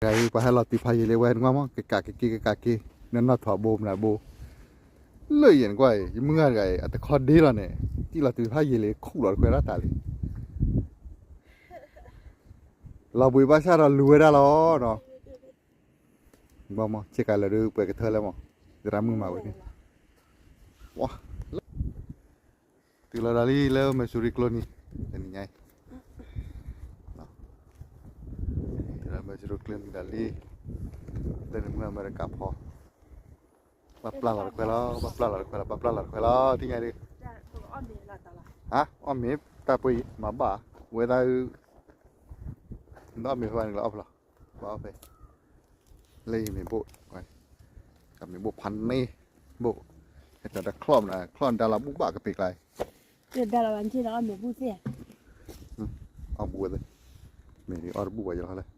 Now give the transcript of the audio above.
ပှၤဟဲလီၤတုၤဖးယံာ်လံ ဝဲနကွၢ်မး ကကးက့ၤက့ၤ ကကးက့ၤ နနီၢ်ထီၣ်ဘိမနုၤဘိ လၢယဲၢ်နကွၢ်အံၤ ယမုၢ်ဂၤတဂၤအံၤ အတခီဒ့လီၤန့ၣ် စံၣ်လီၤတုၤဖးယံာ်လံ ခူၣ်လီၤတခွဲးဒၣ်တၢ်လံ လီၤဘှံးဘၣ်ဆၣ်ဒီးလူၤဝဲဒၣ်လီၤနီၤ ဘၣ်မး ဆ့ကၤလၢာ်ဒုး ပှဲၤကထၢလဲၣ်မး သရၣ်မုၣ်မၤဝဲန့ၣ် ဝါ တုၤလီၤဒီးလံလၢ Missouri ကျိနံၤ တနံၤညါအံၤ တုၤလီၤ Missouri ကျိနံၤဒီးလံ လၢနမုၢ်အမဲရကၤဖီ ဘၣ်ပျၢ်လီၤတခွဲးလီၤ ဘၣ်ပျၢ်လီၤတခွဲးလီၤ ဘၣ်ပျၢ်လီၤတခွဲးလီၤ ထံၣ်ညါဒုး ဟါ အီၣ်မ့ၤတၢ်ပှဲၤအံၤ မၤဘၣ် ဝဲဒၣ် နအီၣ်မ့ၤဖဲဘၣ်န့ၣ်လီၤ အီၣ်ဖဲလီၤ ဘၣ်အီၣ်ဖဲ လၢယမ့ၤဘိၣ် ကမ့ၤဘိၣ်ဖးန့ၣ် ဘိၣ် ဟဲတၢ်တၢ်ချီၣ်မနုၤ ချီၣ်ဒါလီၤဘူၣ်ဘၣ်ကပ့ၤကျါ ဒါလီၤဘၣ်နထံၣ်ဒီးအီၣ်မ့ၤဘူၣ်သ့ၣ် အီၣ်ဘူၣ်ဝဲသ့ၣ် မ့ၢ်ဒ်အီၣ်တဘူၣ်ဘၣ်ယလီၤလဲၣ်